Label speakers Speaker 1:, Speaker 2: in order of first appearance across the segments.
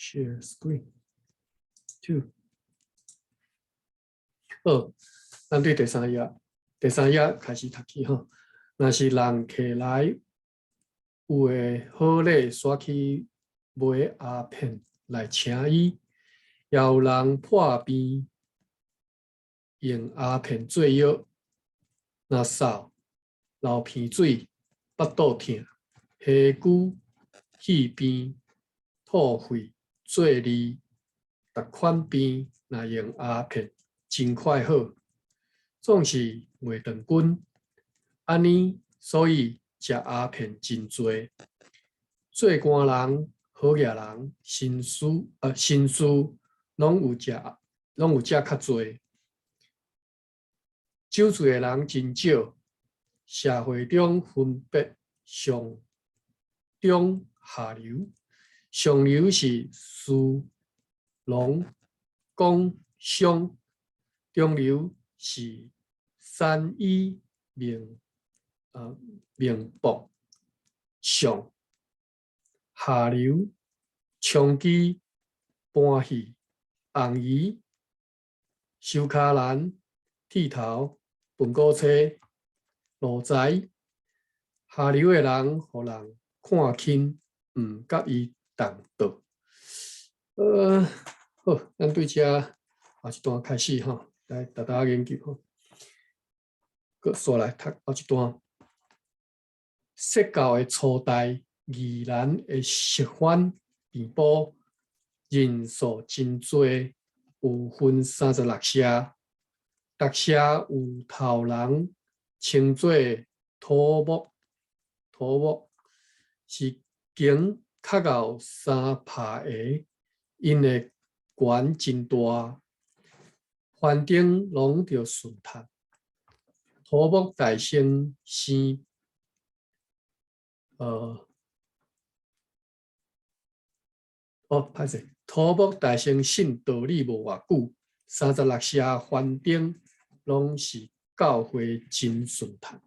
Speaker 1: Share screen two。好，咱對第三頁，第三頁開始讀起吼。若是人客來，有的好禮，煞去買鴉片來請伊；也有人破病用鴉片做藥，若嗽、流鼻水、腹肚疼、下疽、氣病、吐血、做痢，逐款病，若用鴉片，真快好，總是袂斷根。按呢，所以食鴉片真濟。做官人、好額人、紳士，攏有食較濟。酒醉的人真少。社會中分別上、中、下流。上流是士、農、工、商，中流是山醫、名僕、相，下流娼妓、搬戲、紅魚、收跤蘭、剃頭、笨古車、奴才。下流的人，予人看輕，毋佮伊同道。好，咱對這後一段開始吼，來大家研究吼。閣煞來讀後一段。釋教的初代，宜蘭的釋番病埔，人數真濟，有分36社，逐社有頭人，稱做土木。土木是經較𠢕300个，𪜶的權真大，番丁攏著順趁。土木大先生，哦，歹勢，土木大先信道理無偌久，36社番丁攏是教會真順趁。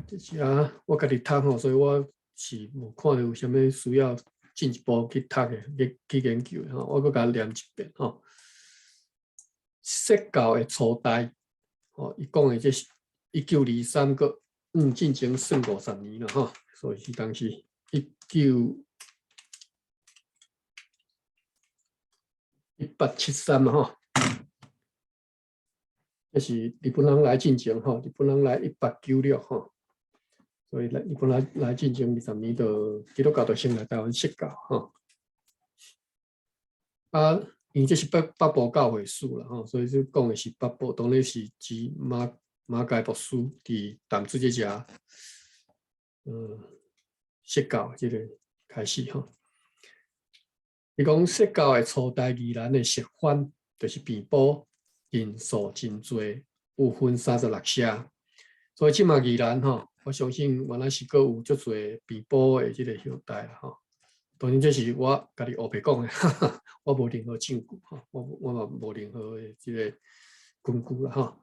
Speaker 1: 這是啊，我家己讀吼，所以我是無看著有啥物需要進一步去讀的、去研究的吼。我閣共念一遍吼。釋教的初代，吼，伊講的這是1923閣進前算50年了吼，所以是當時1873嘛吼。這是日本人來進前吼，日本人來1896吼，所以來日本人來進前20年，就基督教就先來台灣釋教吼。啊，因為這是北部教會史啦吼，所以這講的是北部，當然是指馬偕牧師佇淡水這遮，釋教這個開始吼。伊講釋教的初代宜蘭的釋番，就是病埔。人數真濟，有分36社，所以這馬宜蘭吼，我相信原來是閣有足濟病埔的這個後代啦吼。當然這是我家己烏白講的，我無任何證據吼，我嘛無任何的這個根據啦吼。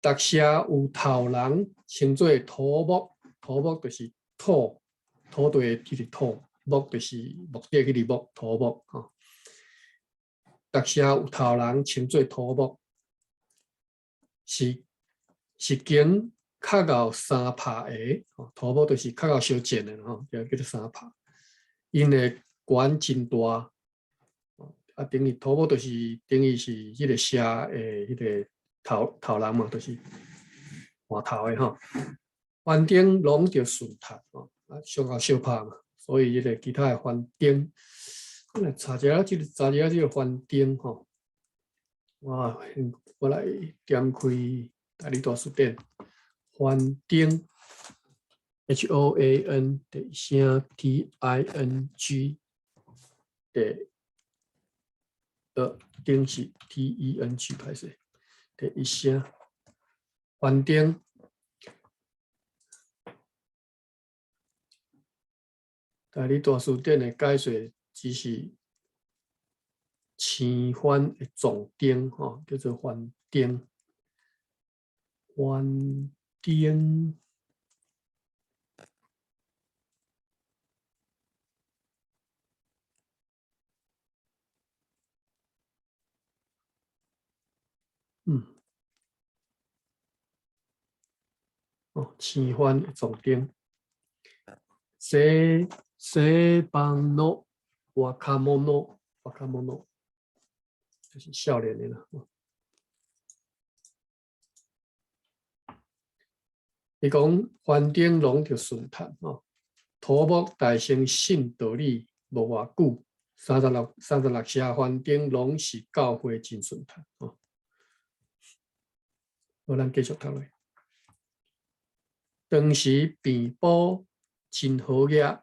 Speaker 1: 逐社有頭人，稱做土木，土木就是土地的彼個土，木就是目的彼個木，土木吼。逐社有頭人稱做土木，是經較𠢕300个，土木就是較𠢕相賤的吼，就叫做三百。𪜶的權真大，啊，等於土木就是等於是彼個社的彼個頭人嘛，就是換頭的吼。番丁攏著順趁吼，啊，相較相拍嘛，所以彼個其他的番丁。我來查一下這個，查一下這個番丁吼。我來點開台語大辭典，番丁，HOAN 第一聲 TING 第丁是 TENG 歹勢，第一聲番丁。台語大辭典的解說只是生番的壯丁，吼，叫做番丁。番丁，哦，生番的撞鐘。西西邦諾若者若者，就是少年的啦。伊講番頂攏著順趁吼，土木大乘信道理無偌久，3636社番頂攏是教會真順趁吼。好，咱繼續讀落。當時平埔真好額，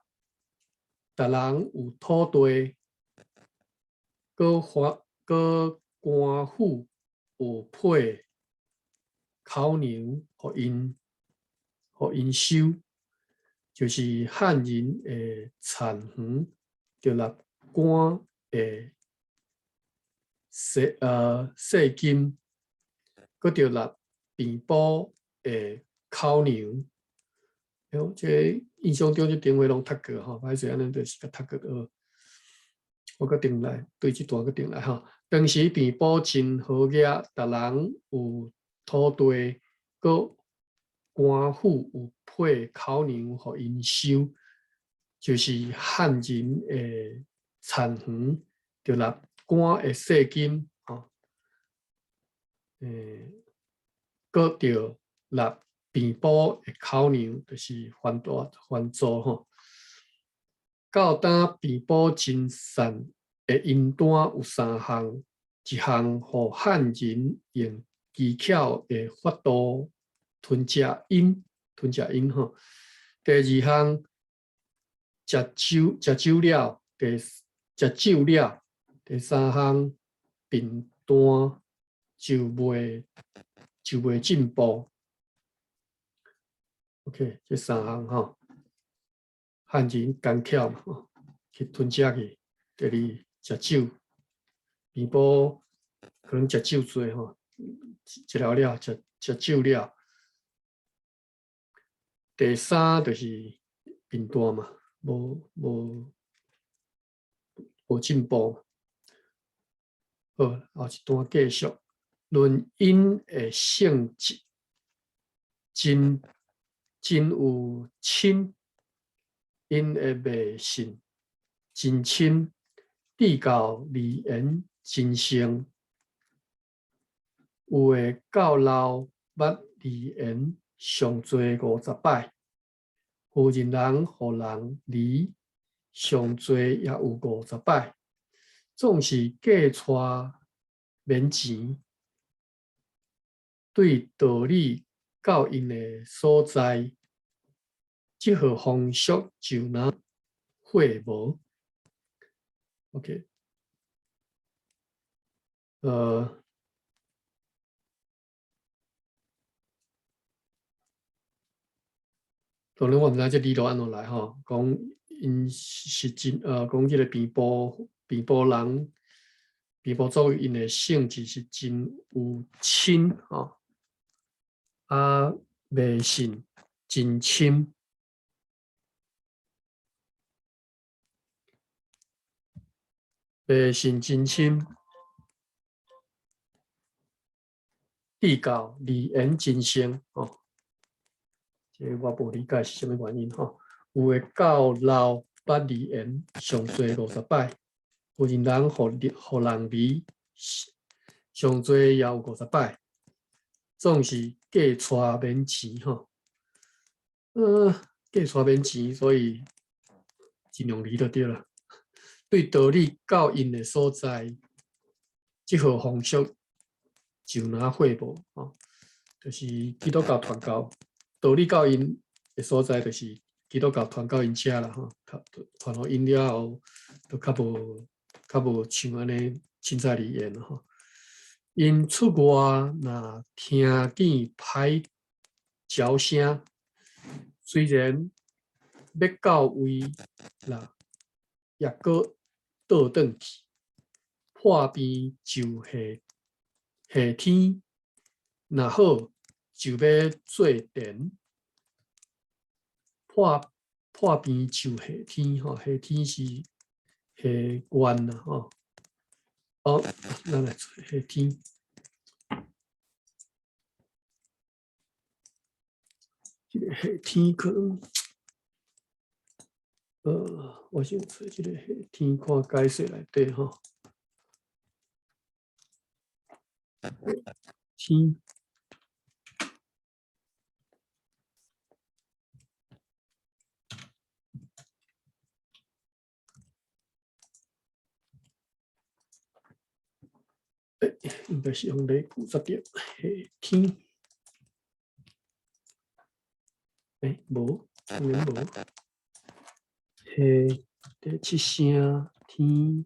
Speaker 1: 逐人有土地，閣發閣官府有批口糧予𪜶，予𪜶收，就是漢人的田園著納官的稅金，閣著納平埔的口糧。喲，這個印象中這電話攏讀過吼，歹勢按呢就是共讀過學。我閣轉來，對這段閣轉來吼。當時平埔真好額，逐人有土地，閣官府有批口糧予𪜶收，就是漢人的田園著納官的稅金吼，閣著納平埔的口糧，就是番大番租吼。到今平埔真散的音單有三項，一項予漢人用機巧的法度吞食𪜶，吞食𪜶吼。第二項，食酒食酒了，第食酒了。第三項，貧單就袂進步。OK，這三項吼，漢人工巧嘛，去吞食去。第二，食酒，平埔可能食酒濟吼，一了了食食酒了。第三就是貧惰嘛，無進步。好，後一段繼續，論𪜶的性質，真有親，𪜶的迷信真深，至教離言真盛，有的到老捌離言上濟50擺，婦人人予人離上濟也有50擺，總是嫁娶免錢，對道理到𪜶的所在，這號風俗就若廢無。OK，當然我毋知這理路按怎來吼，講𪜶是真講這個平埔人，平埔族𪜶的性質是真有親吼，啊迷信真深，迷信真深，至教離言真盛吼，這個我無理解是啥物原因吼。有的到老捌離言上濟50擺，有人人予人離上濟也有50擺，總是嫁娶免錢吼。嫁娶免錢，所以盡量離就對啦。對道理到𪜶的所在，這號風俗就若廢無吼，就是基督教傳教，道理到𪜶的所在，就是基督教傳到𪜶遮啦吼，傳予𪜶了後，就較無像按呢凊彩離言吼。𪜶出外若聽見歹鳥聲，雖然欲到位啦，抑閣倒轉去，破病就下夏天，若好就欲做田。破病就夏天吼，夏天是夏月啦吼。哦，咱來做夏天。這个夏天可能，我先揣這个夏天看解說內底吼。天。欸，應該是用例句才對。夏天，欸，無，當然無。夏第七聲天，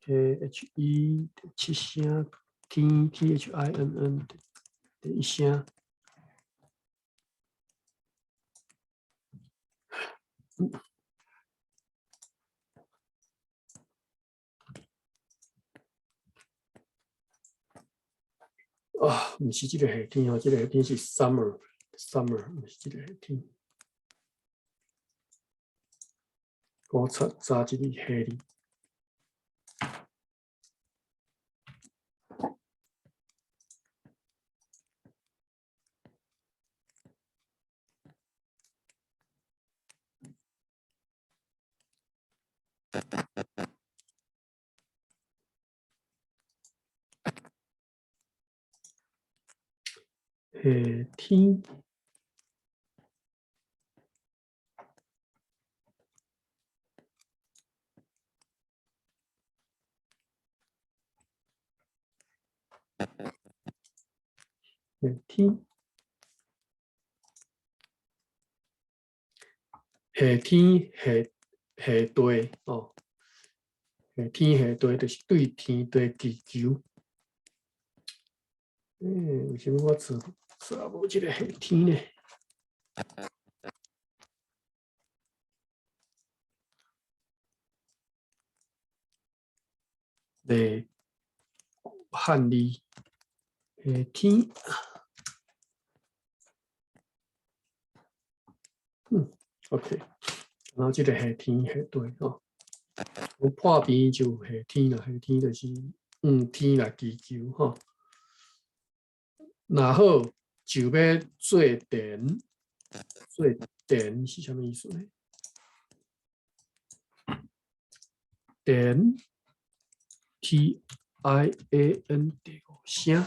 Speaker 1: 夏 H E 第七聲天 T H I N N 第一聲。啊，毋是這个夏天哦，這个夏天是 summer，summer 毋是這个夏天。觀察查這个夏日。夏天，夏天，夏天夏夏地哦，夏天夏地就是對天地祈求。欸，為啥物我找找無這个夏天呢？咧漢字夏天，OK，然後這个夏天夏地吼，有破病就夏天啦，夏天就是向天來祈求吼。若好就欲做田，做田是啥物意思呢？田，T I A N 第五聲，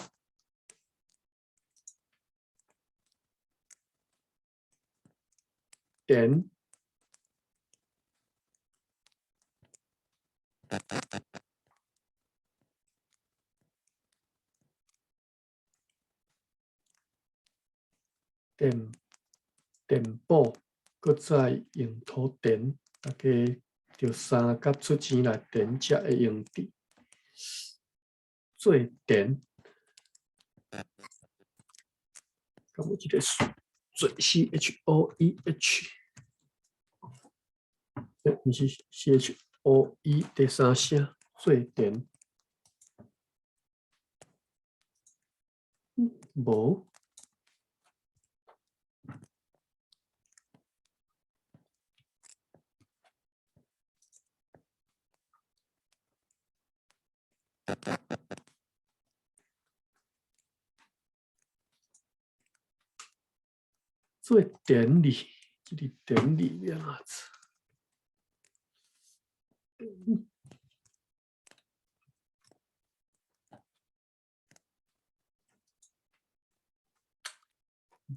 Speaker 1: 田。電電寶，閣再用土田，大家著三角出錢來田，才會用得。做田，敢有這个做 C H O E H？欸，毋是 C H O E 第三聲做田，無。做典禮，這个典禮欲按怎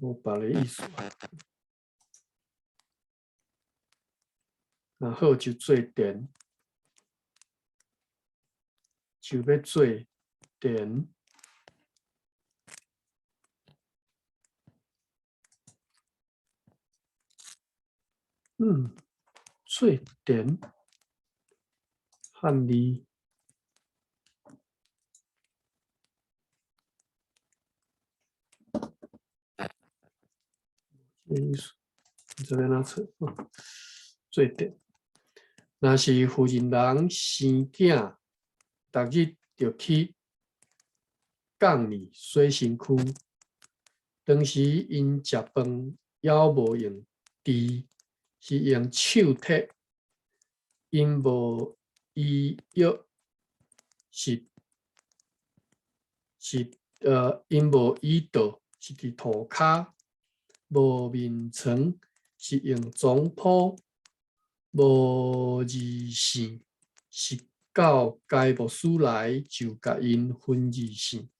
Speaker 1: 做？無別个意思啊。若好就做田，就欲做田。做田，漢字。這個意思，毋知欲按怎揣？做田，若是婦人人生囝，逐日著去降呢洗身軀。當時𪜶食飯猶無用箸，是用手提。𪜶無醫藥，是是𪜶無醫道，是佇塗跤，無眠床是用床鋪，無字姓是到該牧師來就共𪜶分字姓。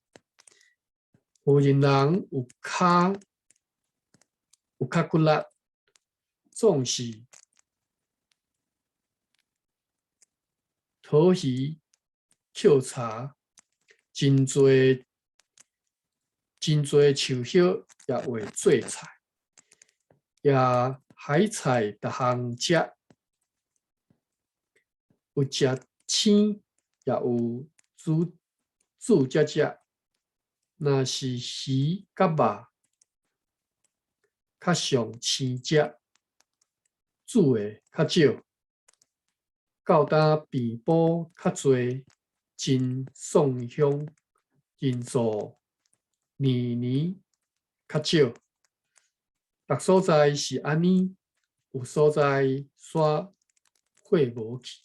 Speaker 1: 婦人人有跤有較骨力，總是討魚、抾柴，真濟真濟樹葉也會做菜，也海菜逐項食，有食青，也有煮煮食食。若是魚佮肉，較上生食，煮的較少。到今病埔較濟，真送鄉人數年年較少。逐所在是按呢，有所在煞貨無去。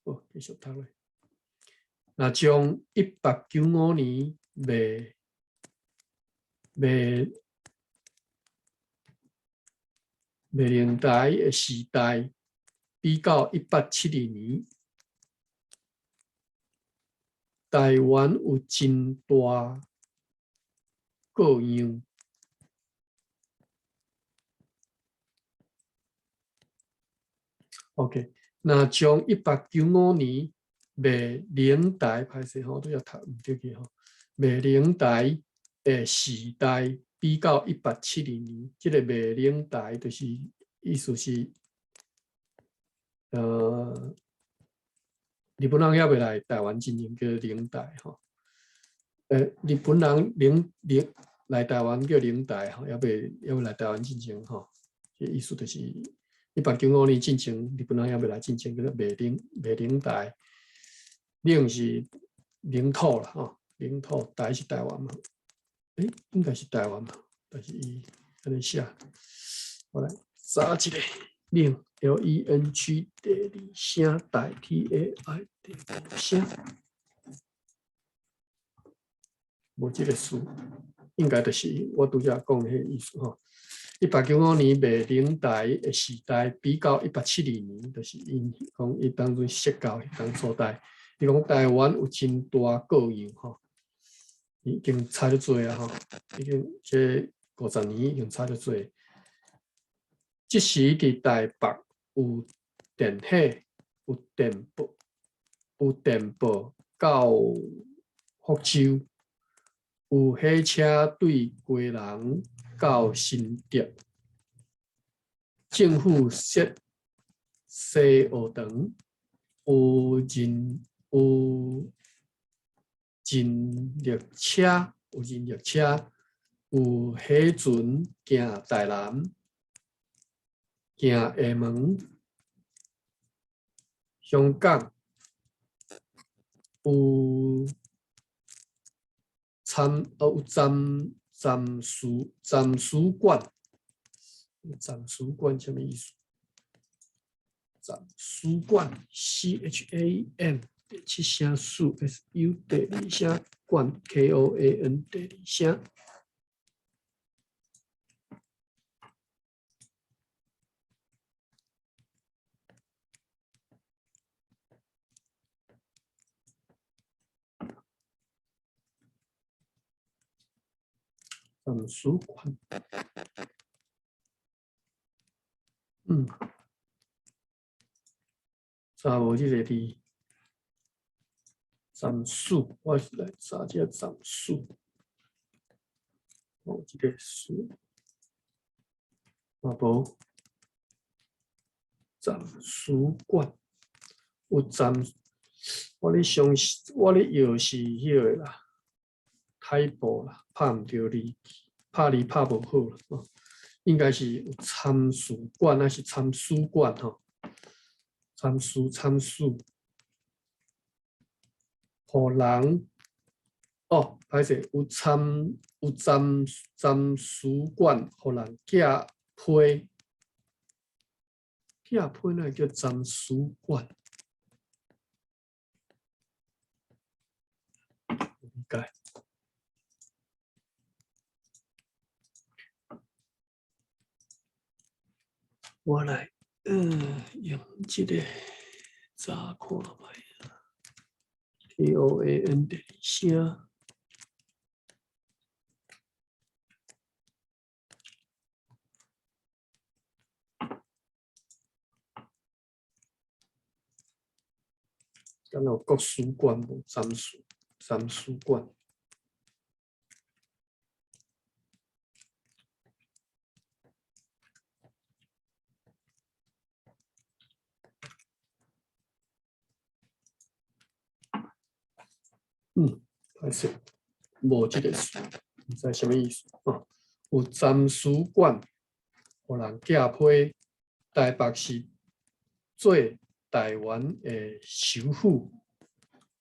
Speaker 1: 好，繼續讀落。若將1895年麥麥麥靈台的時代，比到1872年，台灣有真大各樣。OK，若將1895年麥靈台，歹勢吼，都要讀毋對去吼。麥靈台的時代比到1872年，這個麥靈台就是意思是，日本人猶未來台灣進前叫靈台吼。日本人領領來台灣叫靈台吼，猶未來台灣進前吼，這意思就是1895年進前，日本人猶未來進前叫做麥靈麥靈台。領是領土啦，吼，領土台是台灣嘛？應該是台灣嘛？但是伊按呢寫，我來查一下，領 L E N G 第二聲台 T A I 第五聲，無這個詞，應該就是我拄才講的彼個意思吼。1895年麥靈台的時代比較1872年，就是𪜶講伊當陣設教彼當所在。伊講台灣有真大各樣吼，已經差足濟啊吼，已經這50年已經差足濟。這時佇台北有電火、有電報、有電報到福州，有火車對基隆到新竹，政府設西學堂，有人力車，有人力車，有火船行台南，行廈門、香港，有參參事參事館，參事館啥物意思？參事館 C H A M 第七聲事 S U 第二聲館 K O A N 第二聲。參事館，查無這個字，參事，我是來查這個參事，哦，這個事，嘛無，參事館，有參，我咧相信，我咧藥是彼個啦，typo 啦，拍毋著字。拍字拍無好啦，哦，應該是有參事館，還是參事館吼？參事參事，予人哦，歹勢有參有參參事館，予人寄批，寄批哪會叫參事館？理解。我來用這个查看覓，KOAN 第二聲。敢有國史館無？三史館。歹勢，無這个詞，毋知啥物意思哦。有欉書館，予人寄批，台北市做台灣的首府，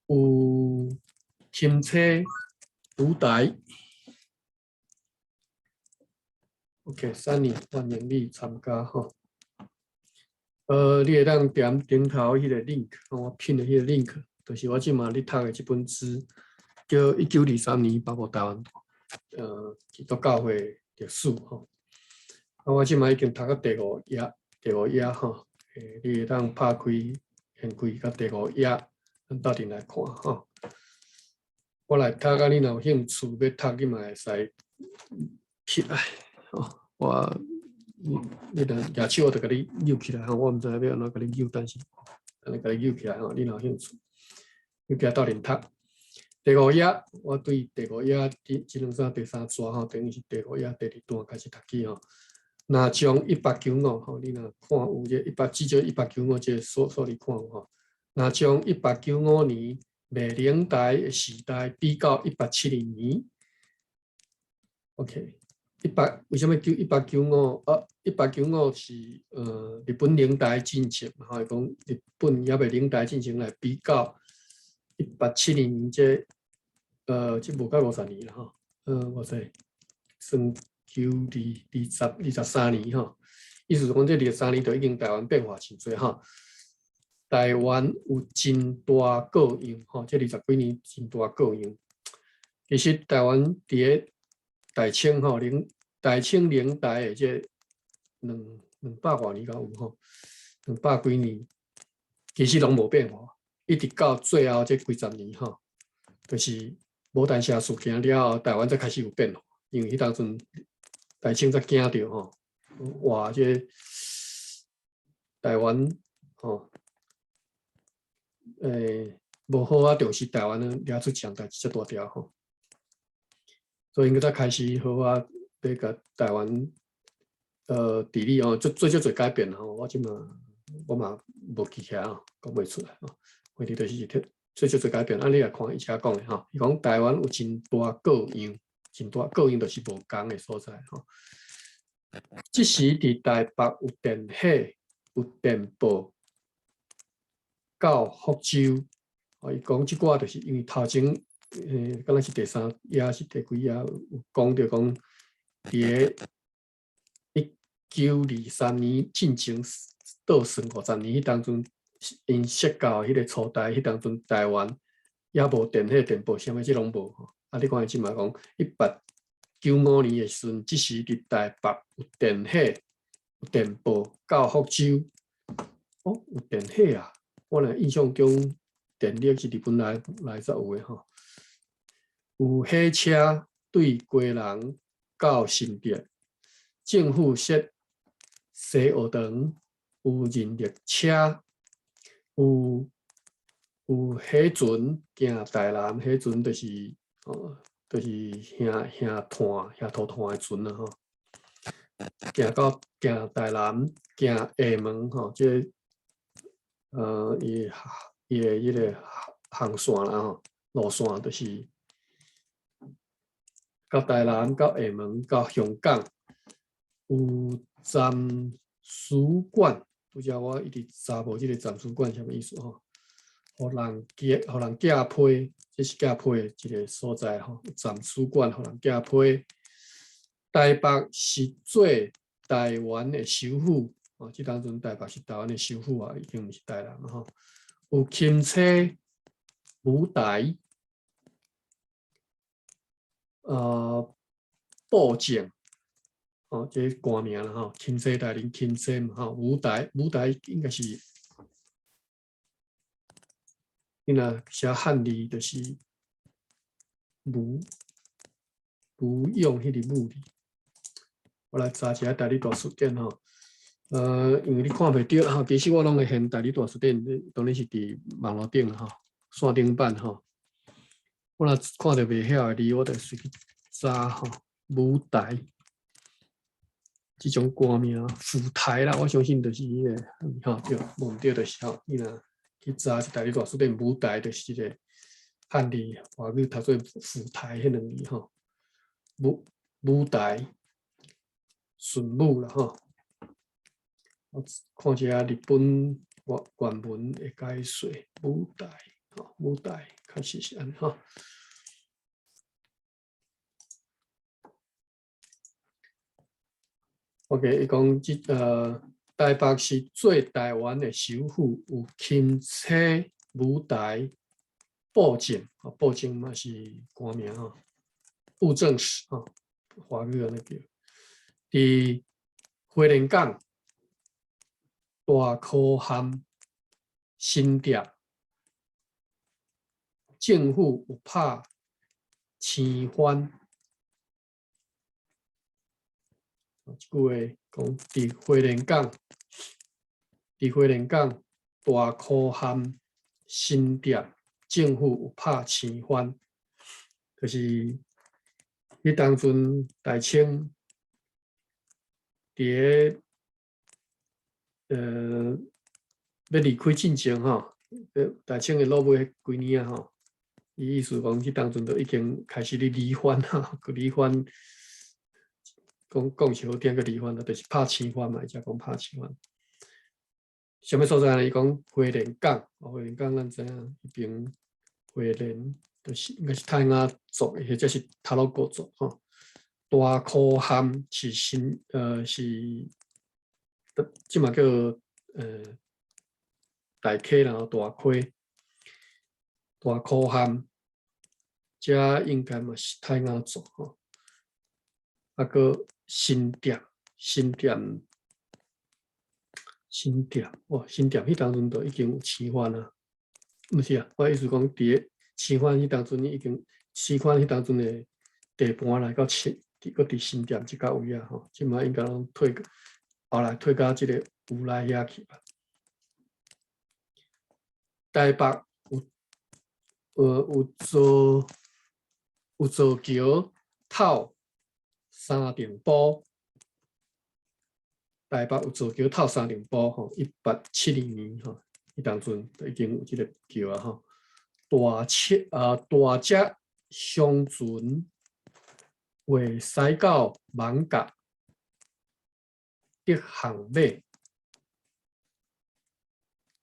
Speaker 1: 有輕車舞台。OK，Sunny，歡迎你參加吼。你會當點頂頭彼个 link，我 pin 的彼个 link，就是我這馬咧讀的這本書，叫《1923年北部台灣基督教會歷史》吼。啊，我這馬已經讀到第五頁，第五頁吼。你會當拍開掀開到第五頁，咱鬥陣來看吼。我來讀啊，你若有興趣欲讀，你嘛會使起來吼。我你若舉手，我就共你揪起來吼。我毋知欲按怎共你揪，但是按呢共你揪起來吼。你若有興趣，你共鬥陣讀。第五頁，我對第五頁這兩三第三段吼，等於是第五頁第二段開始讀起吼。若將一八九五吼，你若看有這一八至少一八九五這个數字看有吼。若將一八九五年麥靈台的時代比較1872年，OK，一八為啥物叫一八九五？啊，一八九五是日本領台進前，吼，講日本猶未領台進前來比較一八七二年這這無到50年啦吼，偌濟算九二二十23年吼，意思是講這二十三年就已經台灣變化真濟吼。台灣有真大過樣吼，這二十幾年真大過樣。其實台灣佇个大清吼，領大清領台的這兩百外年敢有吼，兩百幾年，其實攏無變化，一直到最後這幾十年吼，就是牡丹社事件了後，台灣才開始有變化，因為彼當陣大清才驚著吼，哇！這台灣吼，無好啊重視台灣掠出這項代誌遮大條吼，所以𪜶才開始好啊，欲共台灣治理吼，做做足濟改變吼，我這馬我嘛無記起來吼，講袂出來吼。問題就是做足濟改變，啊，你來看伊遮講的吼，伊講台灣有真大過樣，真大過樣就是無仝的所在吼。這時佇台北有電火、有電報，到福州，哦，伊講這寡就是因為頭前，敢若是第三頁是第幾頁有講著講，佇个1923年進前倒算50年彼當陣，𪜶設教彼个初代，彼當陣台灣猶無電火、電報，啥物這攏無吼。啊，你看伊這馬講，1895年的時陣，這時佇台北有電火、有電報到福州，哦，有電火啊！我若印象中電力是日本來才有的吼。有火車對基隆到新竹，政府設西學堂，有人力車，有火船行台南，火船就是哦，就是遐塗炭的船啦吼。行到行台南，行廈門吼，這伊的彼个航線啦吼，路線就是到台南、到廈門、到香港，有欉書館，拄才我一直查無這个欉書館啥物意思吼？予人寄批，這是寄批的一个所在吼。欉書館予人寄批。台北是做台灣的首府，哦，這當陣台北是台灣的首府啊，已經毋是台南吼。有輕車舞台，布政，哦，這個官名啦吼，欽差大人欽差嘛吼，武台武台應該是，你若寫漢字就是武武勇彼个武字。我來查一下台語大辭典吼，因為你看袂著吼，其實我攏會現台語大辭典，當然是佇網路頂吼，線頂版吼。我若看著袂曉的字，我就隨去查吼，武台。這種官名府台啦，我相信就是彼個吼，對，無毋對就是吼，你若去查一台語大辭典，武台就是這個漢字，華語讀做府台彼兩字吼，武武台順武啦吼。我看一下日本原文的解說，武台吼，武台確實是按呢吼。OK，伊講這台北是做台灣的首府，有欽差、武台、布政，啊，布政嘛是官名吼，布政使吼，華語按呢叫。佇花蓮港、大箍崁、新店，政府有拍生番。這句話講，佇花蓮港、佇花蓮港大箍崁新店，政府有拍生番，就是彼當陣大清佇咧欲離開進前吼，大清的落尾彼幾年啊吼，伊意思講，彼當陣就已經開始咧理蕃吼，去理蕃。講講是好聽，閣理蕃啦，就是拍生番嘛，伊才講拍生番。啥物所在呢？伊講花蓮港，花蓮港咱知影，彼爿花蓮就是應該是泰雅族，或者是太魯閣族吼。大箍崁是新，是，這馬叫大溪啦，大溪，大箍崁，這應該嘛是泰雅族吼。啊，閣新店，新店，新店，哦，新店彼當陣就已經有生番啊，毋是啊，我意思講，佇咧生番彼當陣已經生番彼當陣的地盤來到新，閣佇新店這個位啊吼，這馬應該攏退，後來退到這个烏來遐去吧。台北有，有造橋透三重埔，台北有造橋透三重埔吼，1872年吼，彼當陣就已經有這个橋啊吼。大赤啊，大隻商船會駛到艋舺得航馬，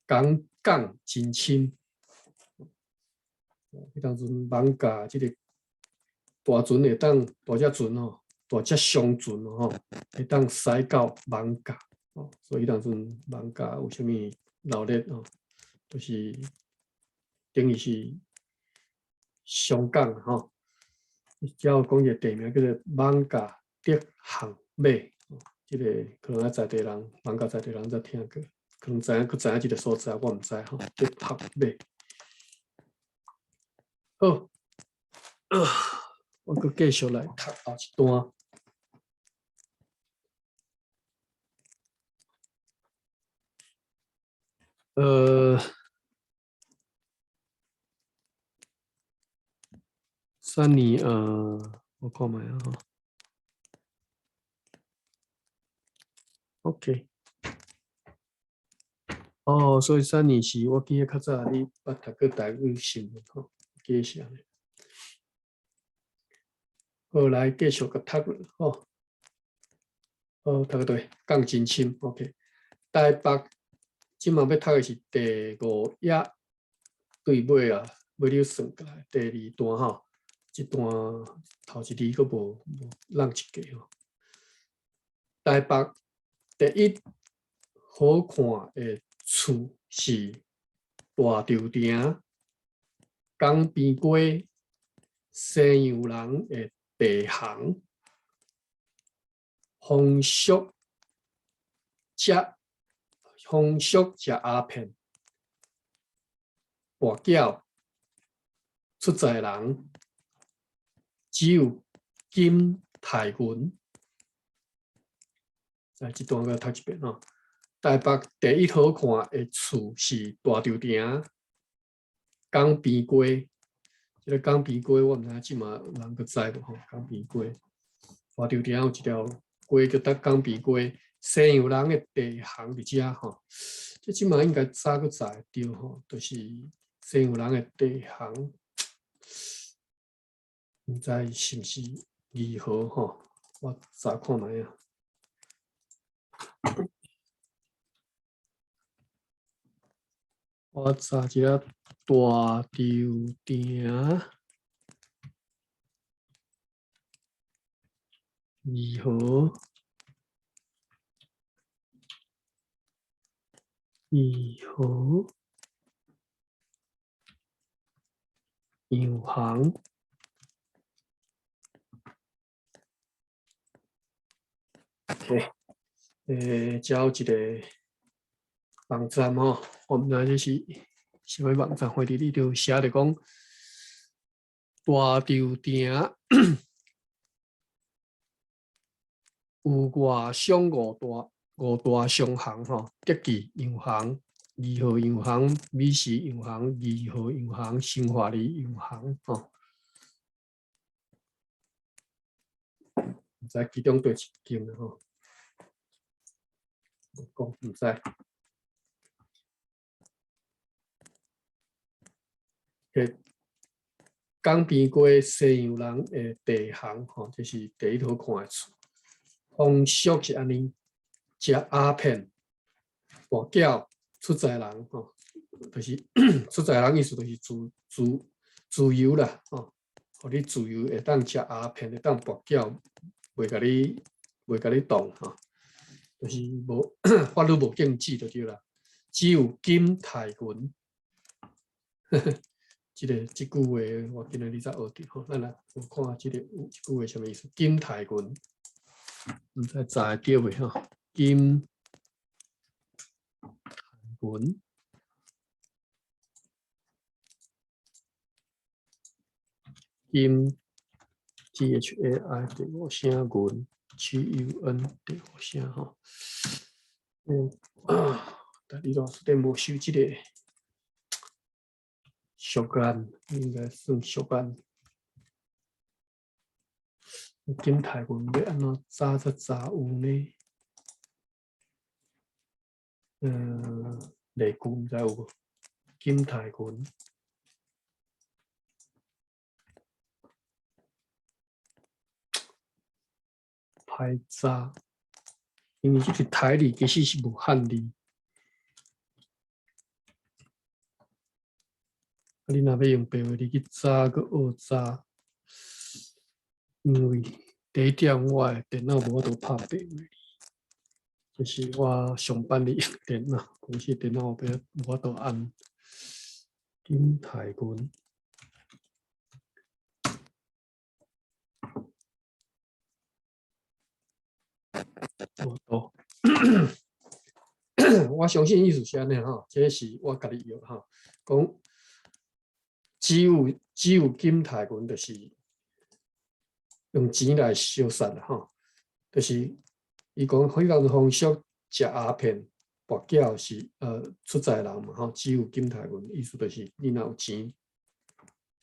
Speaker 1: 港港真深。彼當陣艋舺這个大船會當大隻船吼。大隻商船吼，會當駛到艋舺，哦，所以當陣艋舺有啥物鬧熱吼，就是等於是商港吼。只有講一個地名叫做艋舺竹巷尾，這个可能在地人，艋舺在地人才聽過，可能知影，閣知影這个所在，我毋知吼。竹巷尾，好，我閣繼續來讀後一段。三年，我看覓啊吼。OK。哦，所以三年是我記得較早你捌讀過台語新聞吼，記得是按呢。好，來繼續閣讀落吼。好，讀個對，港真深，OK。台北這馬欲讀的是第五頁對尾啊，尾你算過來第二段吼，這段頭一字閣無落一格吼。台北第一好看的厝是大稻埕港邊街西洋人的地行，風俗食風俗食鴉片，跋筊出在人，只有金刣銀。來，這段閣讀一遍吼。台北第一好看的厝是大稻埕港邊街。這个港邊街，我毋知影這馬人閣知無吼？港邊街，大稻埕有一條街叫做港邊街，西洋人的地行佇遮吼。這這馬應該早閣查會著吼，就是西洋人的地行，毋知是毋是二號吼？我查看覓啊。我查一下大稻埕二號，二號洋行。OK，遮有一个網站吼，我毋知這是啥物網站，反正你就寫著講大稻埕有外商五大商行吼，德記洋行、二號洋行、美時洋行、二號洋行、新華里洋行吼。毋知其中佗一間吼，講毋知。港邊街西洋人的地行吼，這是第一好看的厝。風俗是按呢，食鴉片、跋筊、出在人吼，就是出在人意思就是自由啦吼，予你自由會當食鴉片，會當跋筊，袂共你擋吼，就是無法律無禁止就對啦。只有金刣銀。這句話我今仔日才學著吼，咱來看這个這句話啥物意思？金刣銀，毋知查會著未吼？金刣銀，金 T H A I 第五聲銀 G U N 第五聲吼。但你老師頂無收這个。俗間應該算俗間。金刣銀欲按怎查才查有呢？例句毋知有無？金刣銀，歹查，因為這個台字其實是無漢字。啊，你若欲用白話字去查，閣學查，因為第一點，我的電腦無法度拍白話字，這是我上班咧用電腦，公司電腦無法度按金刣銀，無度。我相信意思是按呢吼，這是我家己用吼，講。只有金刣銀，就是用錢來相殺啦吼，就是伊講彼個風俗食鴉片、跋筊是出在人嘛吼，只有金刣銀，意思就是你若有錢，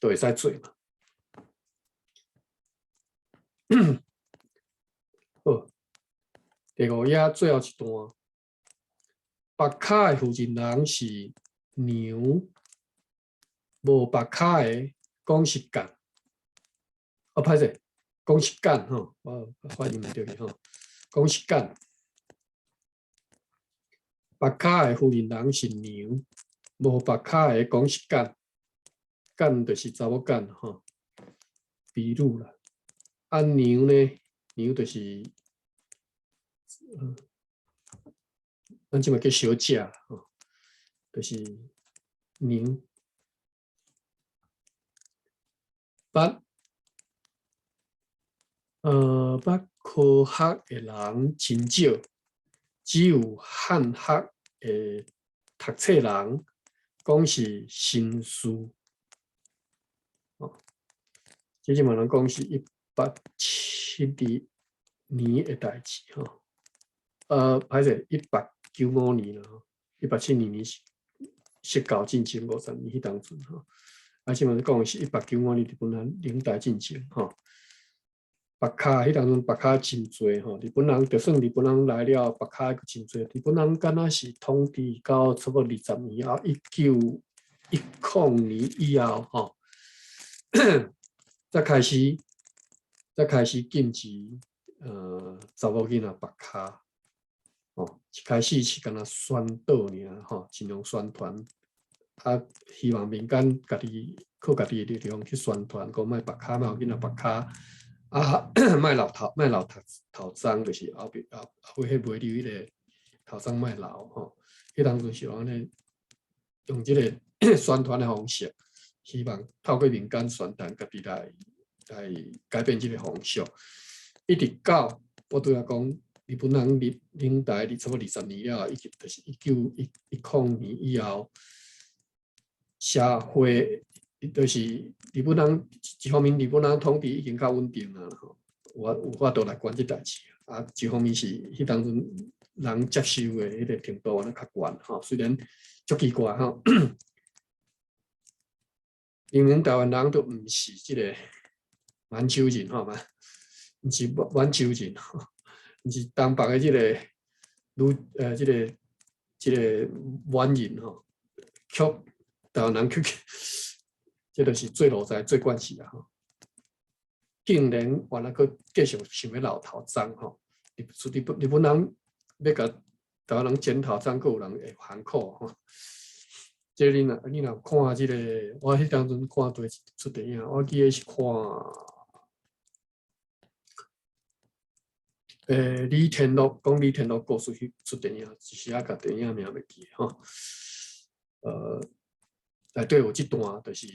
Speaker 1: 就會使做嘛。好，第五頁最後一段，縛跤的婦人人是娘。無縛跤的講是干，哦，歹勢，講是干吼，我發音毋對去吼，講是干。縛跤的婦人人是娘，無縛跤的講是干，干就是查某干吼，比如啦，啊娘呢，娘就是，咱這馬叫小姐吼，就是娘。捌，捌科學的人真少，只有漢學的讀冊人講是新事。哦，這這嘛人講是1872年的代誌吼。歹勢，1895年啦，吼，1872年是釋教進前50年彼當陣吼。啊，這嘛講是1895年日本人領台進前吼。白跤彼當陣白跤真濟吼，日本人就算日本人來了，白跤閣真濟。日本人敢若是統治到差不多20年後，1910年以後吼，才開始禁止查某囡仔縛跤。哦，一開始是敢若宣導爾吼，盡量宣傳，啊，希望民間家己靠家己的力量去宣傳，講莫縛跤，莫予囡仔縛跤。啊，莫留頭，莫留頭頭鬃，就是後壁後後尾彼袂留彼个頭鬃莫留吼。彼當陣是按呢，用這个宣傳的方式，希望透過民間宣傳，家己來改變這个風俗。一直到我拄仔講，日本人入領台差不多20年了，一直就是1910年以後，社會就是日本人一方面，日本人統治已經較穩定啊，吼，有法度來管這代誌。啊，一方面是彼當陣人接受的彼个程度按呢較懸吼，雖然足奇怪吼，明明台灣人都毋是這个滿洲人吼嘛，毋是滿洲人吼，毋是東北的這个女這個滿人吼，卻台灣人卻，這就是做奴才做慣勢啊！吼，竟然原來閣繼續想欲留頭鬃吼，日本人欲共台灣人剪頭鬃，閣有人會反抗吼。這你若看這個，我彼當陣看佗一齣電影，我記得是看，李天祿講李天祿故事彼齣電影，一時仔共電影名袂記吼。內底有這段，就是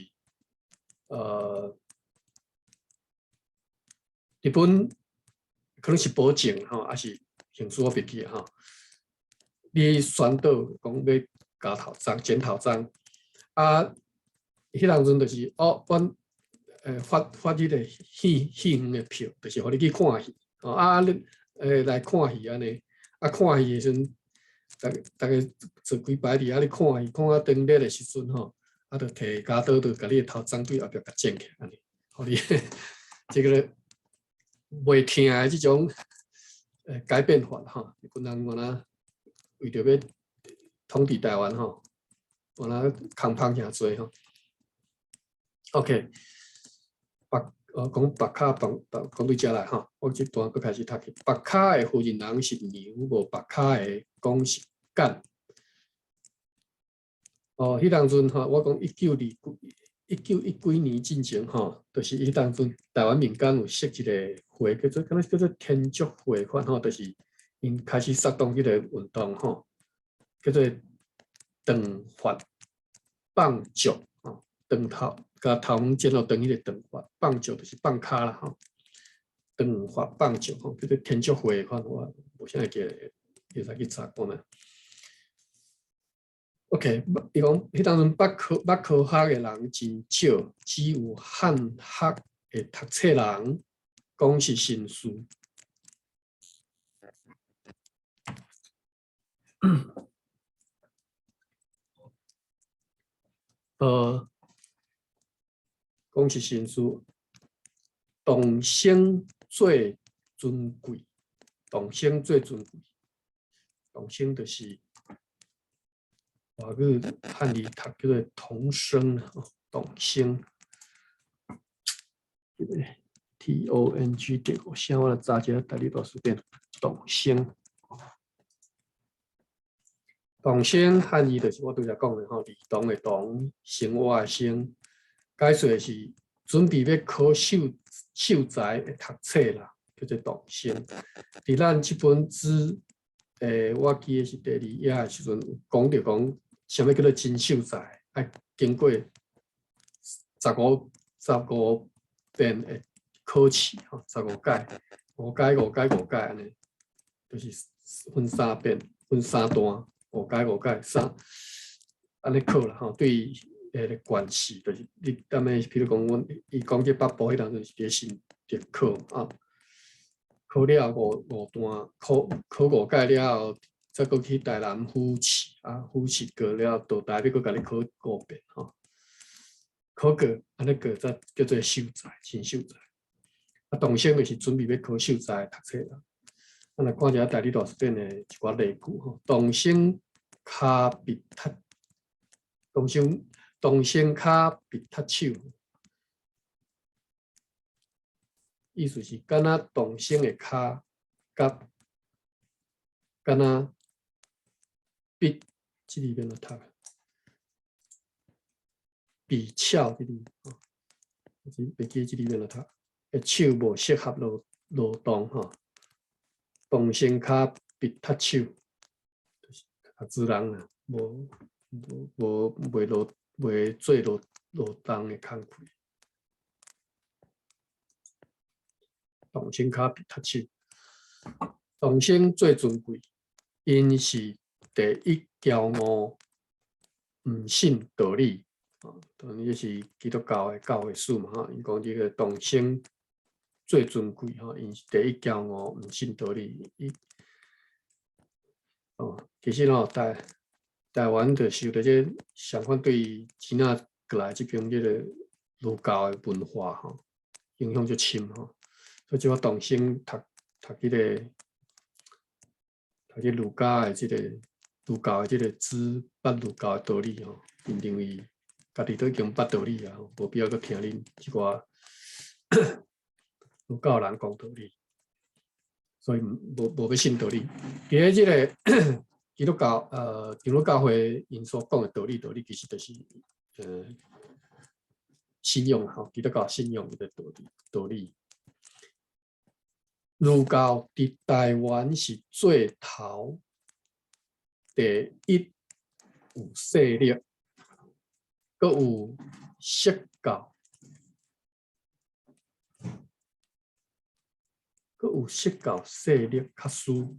Speaker 1: 日本可能是保證吼，抑是刑事我袂記吼。你宣導講欲剪頭鬃、剪頭鬃，啊，彼當陣就是哦，阮發彼个戲院的票，就是予你去看戲，哦啊，你來看戲按呢，啊看戲的時陣，逐家坐幾排佇遐咧看戲，看到轉捩的時陣吼，啊，就提鉸刀，就共你的頭鬃對後壁共剪起來，按呢，予你這个袂疼的這種改變法吼，日本人原來為著欲統治台灣吼，原來空芳誠濟吼。OK，縛講縛跤綁講對遮來吼，我這段閣開始讀去。縛跤的婦人人是娘，無縛跤的講是紺。哦，彼當陣吼，我講一九二幾、一九一幾年進前吼，就是彼當陣台灣民間有設一个會，叫做敢若叫做天竺會款吼，就是𪜶開始發動彼个運動吼，叫做斷髮放足吼，斷頭，共頭毛剪予長彼个斷髮放足就是放跤啦吼，斷髮放足吼，叫做天竺會款，我無啥會記得，會使去查看覓。OK，伊講彼當陣捌科學的人真少，只有漢學的讀冊人講是新事。講是新事，童生最尊貴，童生最尊貴，童生就是外語漢字讀叫做童生，童生，這个 T O N G 這個聲，我來查一下台語大辭典，童生，童生漢字就是我拄才講的吼，兒童的童，生活的生，解說是準備欲考秀才的讀冊啦，叫做童生。佇咱這本書，我記得是第二頁的時陣，有講著講，啥物叫做真秀才，愛經過十五遍的考試吼，十五屆，五階五階五階按呢，就是分三遍，分三段，五階五階三，按呢考啦吼。對彼个縣試，就是你踮咧，比如講，阮伊講這北部彼當陣是佇新竹考啊，考了五段，考五屆了後，再閣去台南府試啊，府試過了到台北閣共你考五遍吼，考過按呢過才叫做秀才，新秀才。啊，童生就是準備欲考秀才讀冊啦。咱來看一下台語大辭典的一寡例句吼，童生跤筆踢，童生跤筆踢手，意思是敢若童生的跤佮敢若筆，這字欲按怎讀？筆巧這字吼，袂記這字欲按怎讀？的手無適合勞動吼，童生跤筆踢手，就是讀書人啊，無袂勞袂做勞動的工課。童生跤筆踢手，童生最尊貴，𪜶是第一驕傲，毋信道理。哦，當然這是基督教的教會史嘛，吼，𪜶講這個童生最尊貴，吼，𪜶是第一驕傲，毋信道理。伊哦，其實吼，台灣就受著這相反對支那過來這邊這個儒教的文化吼，影響足深吼。所以這個童生讀這儒家的這個儒教的這個知捌儒教的道理吼，𪜶認為家己都已經捌道理啊，無必要閣聽恁這寡儒教人講道理，所以無欲信道理。佇咧這個基督教長老教會𪜶所講的道理其實就是信仰吼，基督教信仰的道理。儒教佇台灣是做頭第一有勢力，閣有釋教，閣有釋教勢力較輸。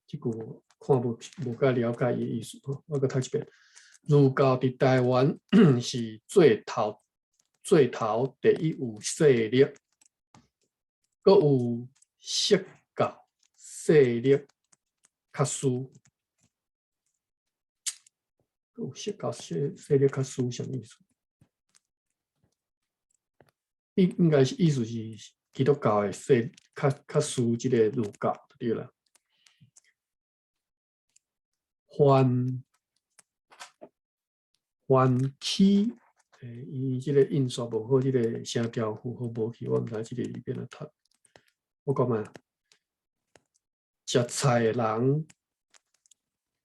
Speaker 1: 這句我看無介了解伊的意思，我閣讀一遍。儒教佇台灣是做頭第一有勢力，閣有釋教勢力較輸，閣有釋教勢力較輸，啥物意思？應該是意思是基督教的勢較輸這個儒教，對啦。凡起，伊這個印刷無好，這個聲調符號無去，我毋知這個欲按怎讀。我講嘛，食菜的人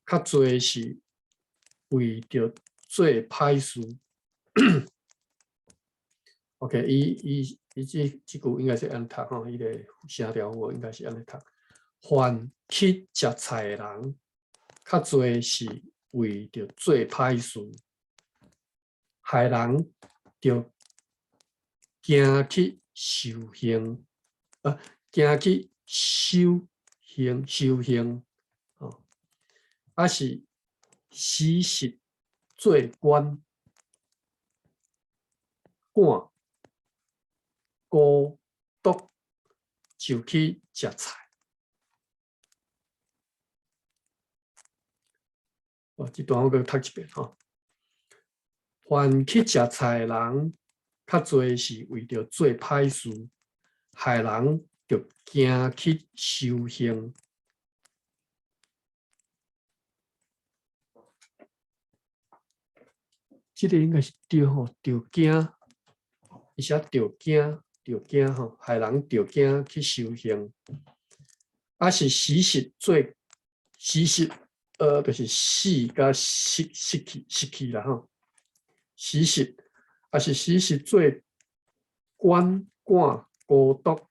Speaker 1: 較濟是為著做歹事。OK，伊這句應該是按呢讀吼，伊個聲調符號應該是按呢讀。凡去食菜的人，較濟是為著做歹事，害人著驚去受刑，啊，驚去受刑，哦，抑是死實做官，趕孤獨就去食菜。哦，這段我閣讀一遍吼。凡去食菜的人，較濟是為著做歹事，害人就驚去受刑。這個應該是對吼，著驚，伊寫著驚，著驚吼，害人著驚去受刑，抑是死實做死實，就是死佮失去啦吼，死實，抑是死實做官趕孤獨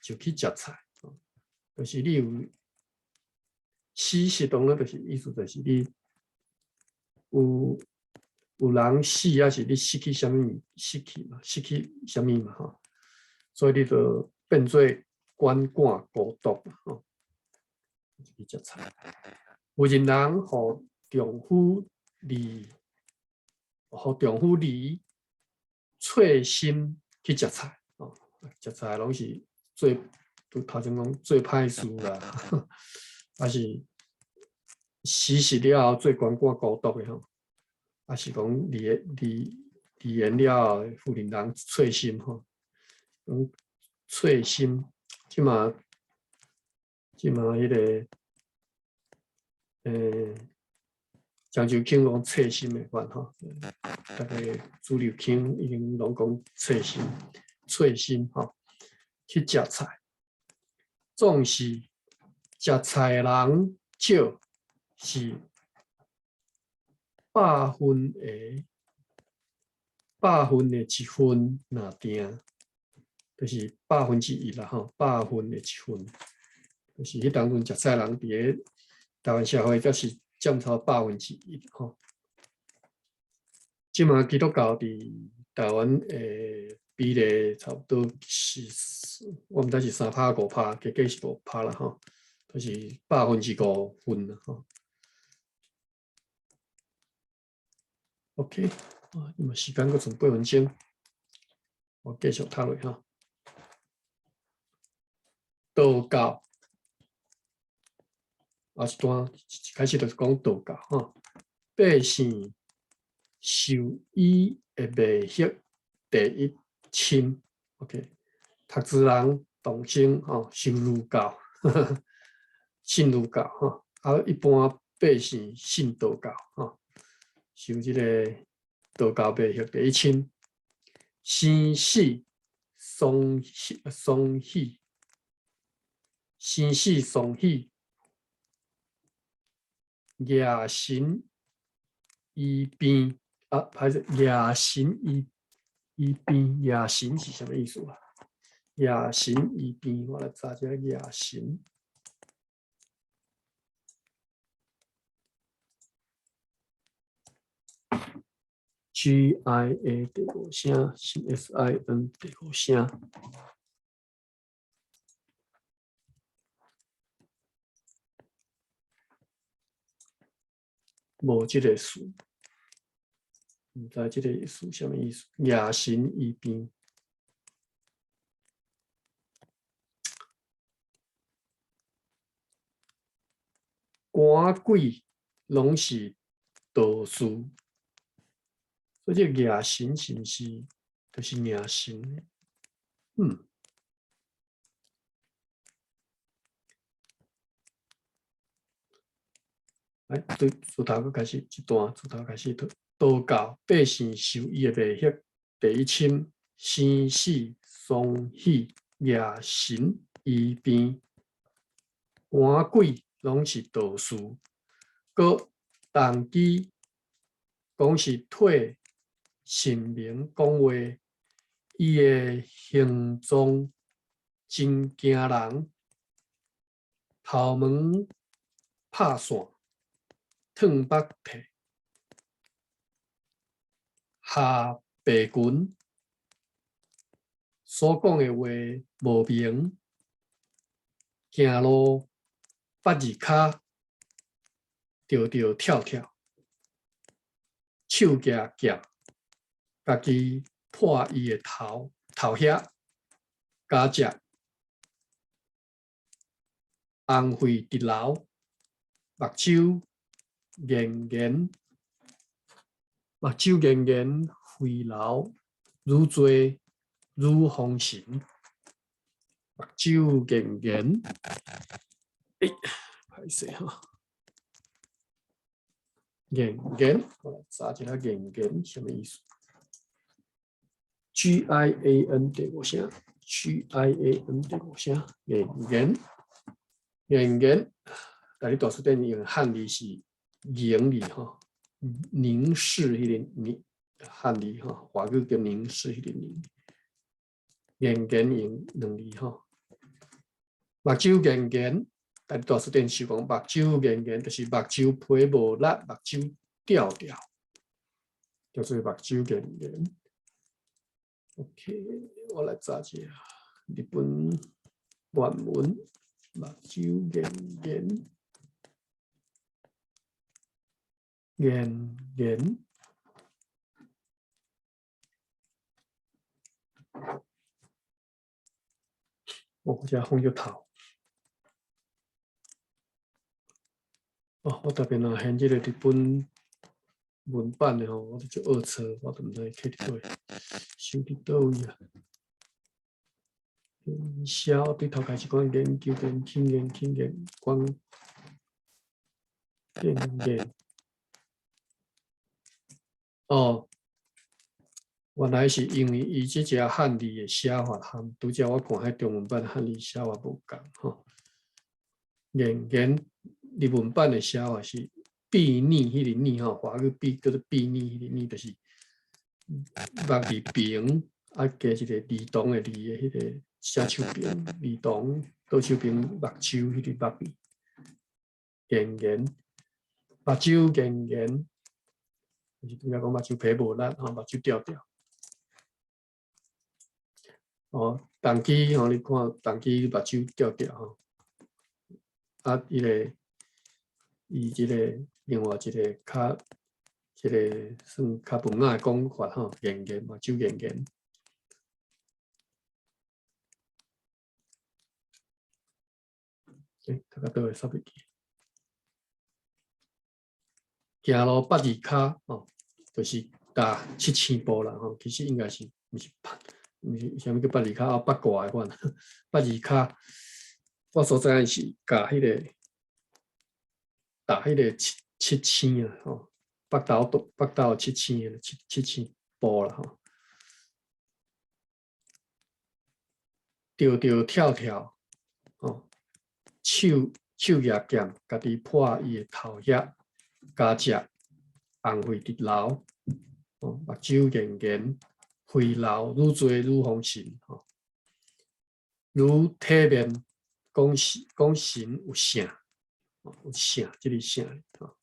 Speaker 1: 就去食菜，就是你有死實，當然就是意思就是你有人死，抑是你失去啥物，失去嘛，失去啥物嘛吼，所以你就變做鰥桿孤獨吼，去食菜。婦人人予丈夫離，予丈夫離脆心去食菜，吼，食菜攏是做，拄頭前講做歹事啦，抑是死實了後做鰥桿孤獨的吼，抑是講離離離緣了後，婦人人脆心吼，講脆心，這馬彼个，漳州腔講脆心的款吼，逐个主流腔已經攏講脆心，脆心吼，去食菜，總是食菜的人少，是百分的百分的一分若定，就是1%啦吼，百分的一分，就是彼當陣食菜人佇咧台灣社會，才是佔超1%吼。這馬基督教佇台灣的比例差不多是，我毋知是3趴5趴，加減是5趴啦吼，就是5%啦吼。OK，啊，因為時間閣剩8分鐘，我繼續讀落吼。道教，啊，一段一開始就是講道教吼，百姓受醫的迷惑第一深，OK，讀書人動生吼，受儒教，信儒教吼，啊，一般百姓信道教吼，受這个道教迷惑第一深，生死雙喜雙喜，生死雙喜，夜神醫病啊，歹勢夜神醫醫病，夜神是啥物意思啊？夜神醫病，我來查一下夜神。GIA 第五聲，SIN 第五聲。無這个詞，毋知這個詞啥物意思？夜神醫病，趕鬼攏是道士，所以這個夜神是毋是就是夜神？來，對，自頭閣開始，這段自頭開始讀。道教百姓受伊的迷惑第一深，生死雙喜，夜神醫病，趕鬼攏是道士，閣動機講是替神明講話，伊的形狀真驚人，頭毛拍散。褪腹體，下白裙，所講的話無明，行路八字跤，著著跳跳，手舉劍，家己破伊的頭頭額，加食紅血直流，目睭嚴嚴，目睭嚴嚴，血流愈濟愈風神，目睭嚴嚴，欸，歹勢吼，嚴嚴，我來查一下嚴嚴啥物意思？GIAN 第五聲，GIAN 第五聲，嚴嚴，嚴嚴，台語大辭典用漢字是凝字吼，凝視彼个凝漢字吼，華語叫凝視彼个凝，嚴嚴用兩字吼，目睭嚴嚴，台語大辭典是講目睭嚴嚴，就是目睭皮無力，目睭吊吊，叫做目睭嚴嚴。OK，我來查一下。日本原文目睭嚴嚴嚴嚴。哦，這風就透。哦，我特別若現這個日本文版的吼，我都足學錯，我都毋知摕佇佗，收佇佗位啊。寫我對頭開始講研究、研究、研究、研講研研。哦，原來是因為伊這隻漢字的寫法，和拄才我看彼中文版漢字寫法無仝吼。研研日文版的寫法是睥睨彼个睨吼，華語睥叫做睥睨彼个睨，就是目字邊啊加一個兒童的兒的彼個寫手邊，兒童倒手邊目睭彼个目字，研研目睭研研，就是拄才講目睭皮無力吼，目睭吊吊。哦，童乩吼，你看童乩目睭吊吊吼，啊，伊个伊這個另外一個較這個算較文雅的講法吼，研研目睭研研。欸，讀到佗位煞袂記。行路百二跤吼，就是踏7000步啦吼，其實應該是毋是百，毋是啥物叫百二跤啊？八卦的款，百二跤。我所知影是共彼个踏彼个七七星啊吼，北斗北斗七星的七七星步啦吼。著著跳跳吼，手手舉劍，家己破伊的頭額，加食紅血直流，吼，目睭研研，血流愈濟愈豐盛吼，愈體面講是講神有聖，有聖，這个聖吼，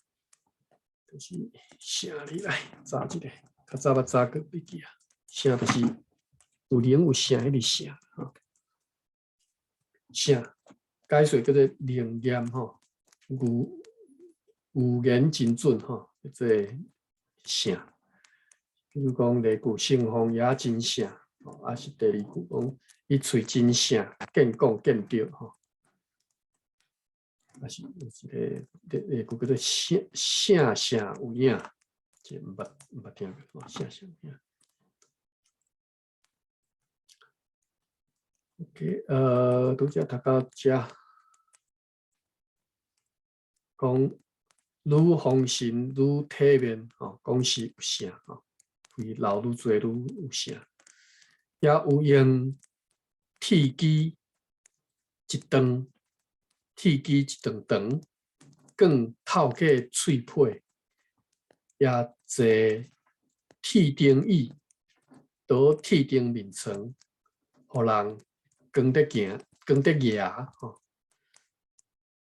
Speaker 1: 就是聖字來查一下，較早捌查過袂記啊。聖就是有靈有聖彼个聖吼，聖解說叫做靈驗吼，預預言真準吼，這個聖。比如講，第一句聖風也真聖，吼，抑是第二句講伊喙真聖，見講見著吼，抑是有一个第二句叫做聖聖聖有影，這毋捌毋捌聽過，聖聖有影。OK，拄才讀到遮，講愈豐盛愈體面，吼，講是有聖，吼。為流愈濟愈有聖，也有用鐵枝一長，鐵枝一長長，捲透過喙皮，也坐鐵釘椅，倒鐵釘眠床，予人扛得行，扛得蜈吼，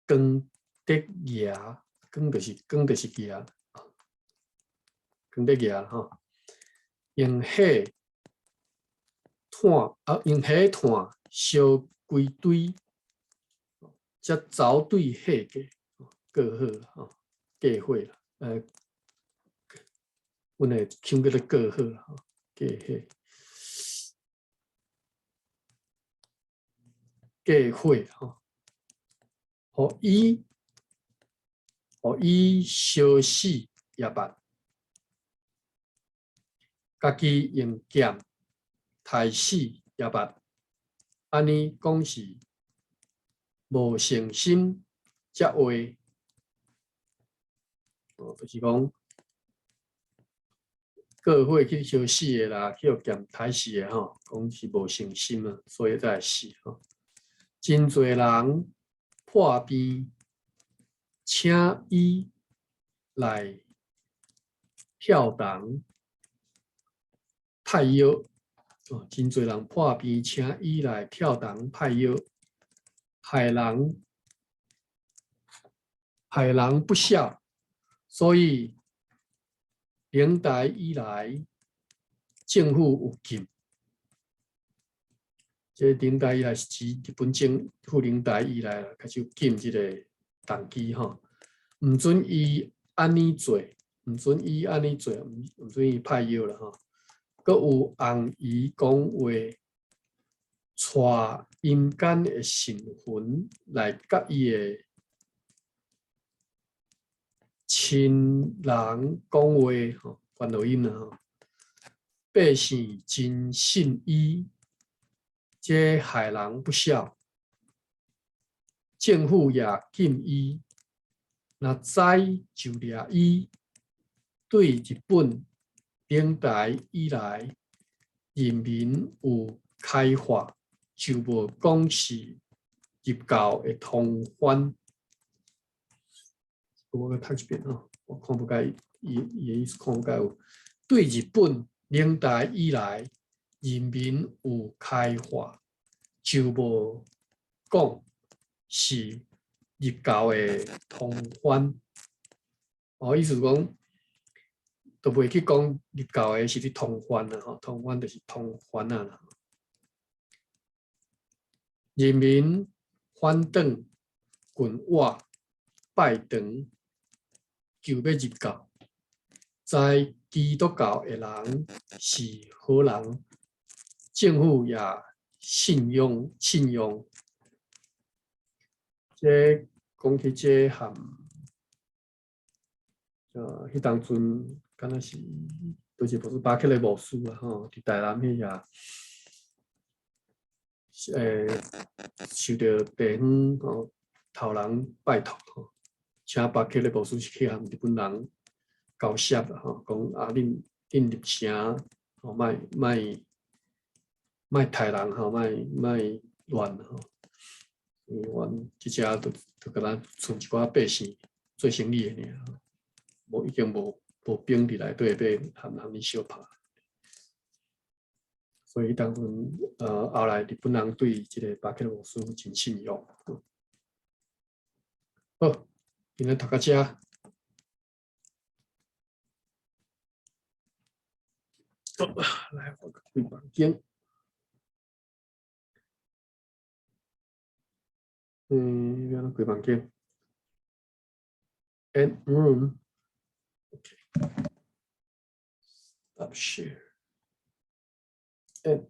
Speaker 1: 扛得蜈，扛就是扛就是蜈，扛得蜈吼。用火炭啊，用火炭燒規堆，才走對火過過好吼，過火啦。阮會稱叫做過火吼，過火，過火吼，予伊燒死也捌。家己用劍刣死也捌，按呢講是無誠心才話，哦，就是講過火去燒死的啦，去予劍刣死的吼，講是無誠心啊，所以才會死吼。真濟人破病，請醫來跳銅派藥，哦，真濟人破病，請醫來跳銅派藥，害人害人不小，所以明代以來政府有禁，這明代以來是指日本政府明代以來開始禁這個童乩吼，毋准伊按呢做，毋准伊按呢做，毋准伊派藥啦吼。閣有尪姨講話，帶陰間的神魂來佮伊的親人講話吼，觀落陰啦吼。百姓真信伊，這害人不小。政府也禁伊，若知就掠伊。對日本明代以來，人民有開化，就無講是入教的通販。我閣讀一遍吼，我看無解伊的意思，看無解有。對日本明代以來，人民有開化，就無講是入教的通販。哦，意思講，都袂去講入教的是咧通販啦，吼，通販就是通番仔啦。人民反轉棍瓦拜堂，求欲入教，知基督教的人是好人，政府也信用信用。這講起這和彼當陣敢若是，就是不是巴克禮牧師啊吼，佇台南彼遐，受著地方吼頭人拜託吼，請巴克禮牧師去和日本人交涉啦吼，講啊恁入城吼，莫莫莫刣人吼，莫莫亂吼，因為阮這遮都都敢若賰一寡百姓做生意的爾，無已經無兵佇內底欲和人咧相拍，所以當陣後來日本人對這個巴克禮牧師真信用。好，今日讀到這。好，來我開房間。欲按怎開房間？End room。OK。Stop share。End。